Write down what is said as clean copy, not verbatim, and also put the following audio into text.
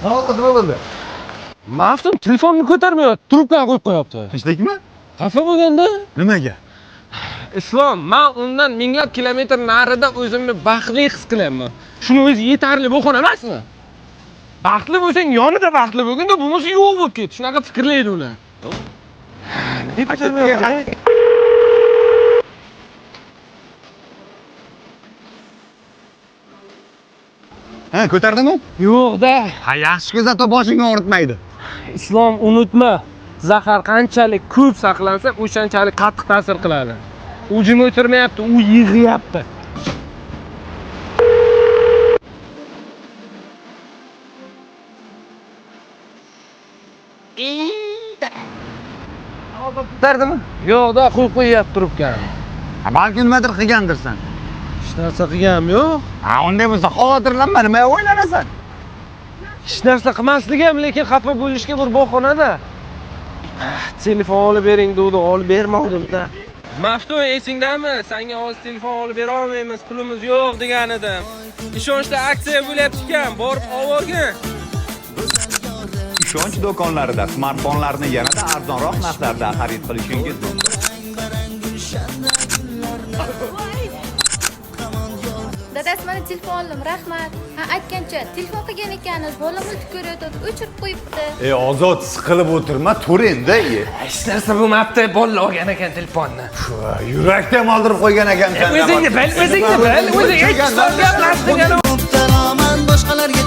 Nima bo'ldi? Maftun telefonni ko'tarmayapti, trubkani qo'yib qo'yapti. Tinchlikmi? Xafa bo'lganda. Nimaga? Islom, men undan minglab kilometr narida o'zimni baxtli his qilyapman. Shuni o'zi yetarli bahona emasmi? Baxtli bo'lsang yonida baxtli bo'lgin-da, bo'lmasa yo'q bo'lib ket. Shunaqa fikrlaydi ular. Nima ko'tarmayapti? Ha, ko'tardimi? Yo'q-da. Ha, yaxshi-ku, zato boshingni og'ritmaydi. Islom, unutma, zahar qanchalik ko'p saqlansa, o'shanchalik qattiq ta'sir qiladi. U jim o'tirmayapti, u yig'yapti. Ko'tardimi? Yo'q-da, qo'yib qo'yyapti trubkani. Ha, balki nimadir qilgandirsan. Hech narsa qilganim yo'q. Ha, unday bo'lsa xavotirlanma, nimaga o'ylanasan? Hech narsa qilmasligi ham lekin xafa bo'lishga bir bahonada. Telefon olib bering degdi, olib bermadim-da. Maftun, esingdami? Senga hozir telefon olib bera olmaymiz, pulimiz yo'q degan edim. Ishonchda aksiya bo'lyapti ekan, borib olgin. Ishonch do'konlarida smartfonlarni yanada arzonroq narxlarda xarid qilishingiz mumkin. Dadasi, mana telefon oldim, rahmat. Ha, aytgancha, telefon qilgan ekanmiz, bola multik ko'rayotgandi, o'chirib qo'yibdi. Ey Ozod, siqilib o'tirma, tur endi. Hech narsa bo'lmabdi, bolalar olgan ekan telefonni. Yurakda ham oldirib qo'ygan ekansan. O'zingni bil, o'zingni bil, o'zing hech soat gaplashding. Boshqalarga